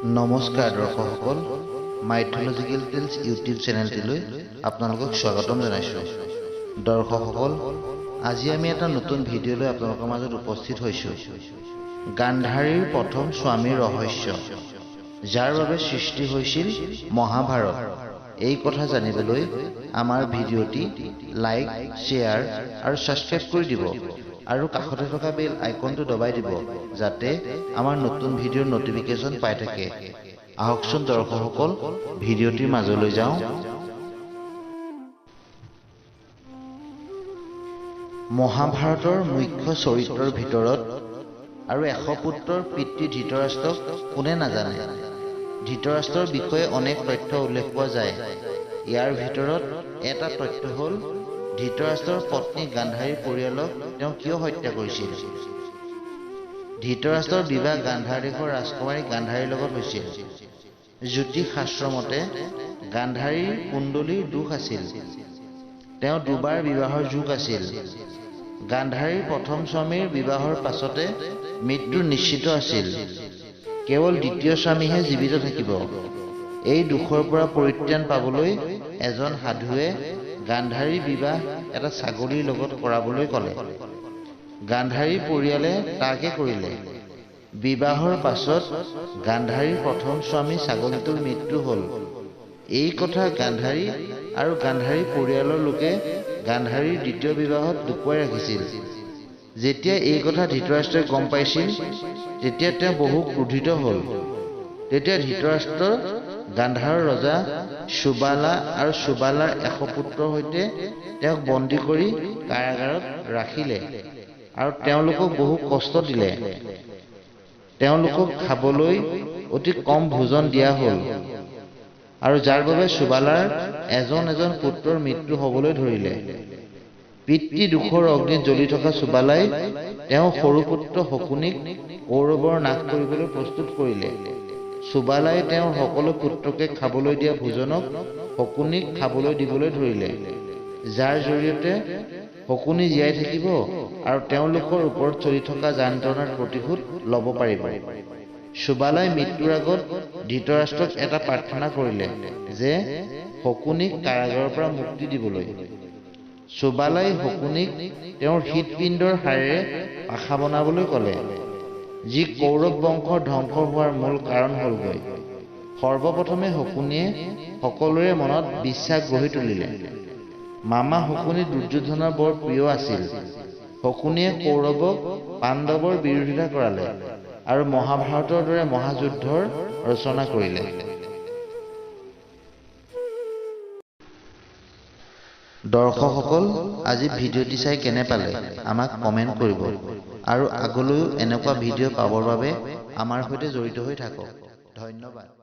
নমস্কাৰ দৰ্শকসকল, mythological tales YouTube চেনেলটিলৈ আপোনালোকক স্বাগতম জনাইছোঁ। দৰ্শকসকল, আজি আমি এটা নতুন ভিডিঅ' লৈ আপোনালোকৰ মাজত উপস্থিত হৈছোঁ। গান্ধাৰীৰ প্ৰথম স্বামীৰ ৰহস্য, যাৰ বাবে সৃষ্টি হৈছিল মহাভাৰত। এই কথা জানিবলৈ আমাৰ ভিডিঅ'টি লাইক, শ্বেয়াৰ আৰু ছাবস্ক্ৰাইব কৰি দিব আৰু কাষতে থকা বেল আইকনটো দবাই দিব, যাতে আমাৰ নতুন ভিডিঅ'ৰ ন'টিফিকেশ্যন পাই থাকে। আহকচোন দৰ্শকসকল, ভিডিঅ'টিৰ মাজলৈ যাওঁ। মহাভাৰতৰ মুখ্য চৰিত্ৰৰ ভিতৰত আৰু 100 পুত্ৰৰ পিতৃ ধৃতৰাষ্ট্ৰক কোনে নাজানে? ধৃতৰাষ্ট্ৰৰ বিষয়ে অনেক তথ্য উল্লেখ পোৱা যায়। ইয়াৰ ভিতৰত এটা তথ্য হ'ল ধৃতৰাষ্ট্ৰৰ পত্নী গান্ধাৰীৰ পৰিয়ালক তেওঁ কিয় হত্যা কৰিছিল। ধৃতৰাষ্ট্ৰৰ বিবাহ গান্ধাৰ দেশৰ ৰাজকুমাৰী গান্ধাৰীৰ লগত হৈছিল। জ্যোতিষ শাস্ত্ৰ মতে গান্ধাৰীৰ কুণ্ডলীৰ দোষ আছিল। তেওঁ দুবাৰ বিবাহৰ যোগ আছিল। গান্ধাৰীৰ প্ৰথম স্বামীৰ বিবাহৰ পাছতে মৃত্যু নিশ্চিত আছিল। কেৱল দ্বিতীয় স্বামীহে জীৱিত থাকিব। এই দোষৰ পৰা পৰিত্ৰাণ পাবলৈ এজন সাধুৱে গান্ধাৰীৰ বিবাহ এটা ছাগলীৰ লগত কৰাবলৈ ক'লে। গান্ধাৰীৰ পৰিয়ালে তাকে কৰিলে। বিবাহৰ পাছত গান্ধাৰীৰ প্ৰথম স্বামী ছাগলীটোৰ মৃত্যু হ'ল। এই কথা গান্ধাৰী আৰু গান্ধাৰীৰ পৰিয়ালৰ লোকে গান্ধাৰীৰ দ্বিতীয় বিবাহত লুকুৱাই ৰাখিছিল। যেতিয়া এই কথা ধৃতৰাষ্ট্ৰই গম পাইছিল, তেতিয়া তেওঁ বহু ক্ৰোধিত হ'ল। তেতিয়া ধৃতৰাষ্ট্ৰ গান্ধাৰৰ ৰজা সুবালা আৰু সুবালাৰ 100 পুত্ৰৰ সৈতে তেওঁক বন্দী কৰি কাৰাগাৰত ৰাখিলে আৰু তেওঁলোকক বহু কষ্ট দিলে। তেওঁলোকক খাবলৈ অতি কম ভোজন দিয়া হ'ল আৰু যাৰ বাবে সুবালাৰ এজন এজন পুত্ৰৰ মৃত্যু হ'বলৈ ধৰিলে। পিতৃ দুখৰ অগ্নিত জ্বলি থকা সুবালাই তেওঁ সৰু পুত্ৰ শকুনিক কৌৰৱৰ নাশ কৰিবলৈ প্ৰস্তুত কৰিলে। সুবালাই তেওঁৰ সকলো পুত্ৰকে খাবলৈ দিয়া ভোজনক শকুনিক খাবলৈ দিবলৈ ধৰিলে, যাৰ জৰিয়তে শকুনি জীয়াই থাকিব আৰু তেওঁলোকৰ ওপৰত চলি থকা যন্ত্ৰণাৰ প্ৰতিশোধ ল'ব পাৰিব। সুবালাই মৃত্যুৰ আগত ধৃতৰাষ্ট্ৰক এটা প্ৰাৰ্থনা কৰিলে যে শকুনিক কাৰাগাৰৰ পৰা মুক্তি দিবলৈ। সুবালাই শকুনিক তেওঁৰ হৃদপিণ্ডৰ হাড়েৰে পাশা বনাবলৈ ক'লে, যি কৌৰৱ বংশৰ ধ্বংস হোৱাৰ মূল কাৰণ হ'লগৈ। সৰ্বপ্ৰথমে শকুনিয়ে সকলোৰে মনত বিশ্বাস গঢ়ি তুলিলে। মামা শকুনি দুৰ্যোধনৰ বৰ প্ৰিয় আছিল। শকুনিয়ে কৌৰৱক পাণ্ডৱৰ বিৰোধিতা কৰালে আৰু মহাভাৰতৰ দৰে মহাযুদ্ধৰ ৰচনা কৰিলে। দৰ্শকসকল, আজি ভিডিঅ'টি চাই কেনে পালে আমাক কমেণ্ট কৰিব আৰু আগলৈও এনেকুৱা ভিডিঅ' পাবৰ বাবে আমাৰ সৈতে জড়িত হৈ থাকক। ধন্যবাদ।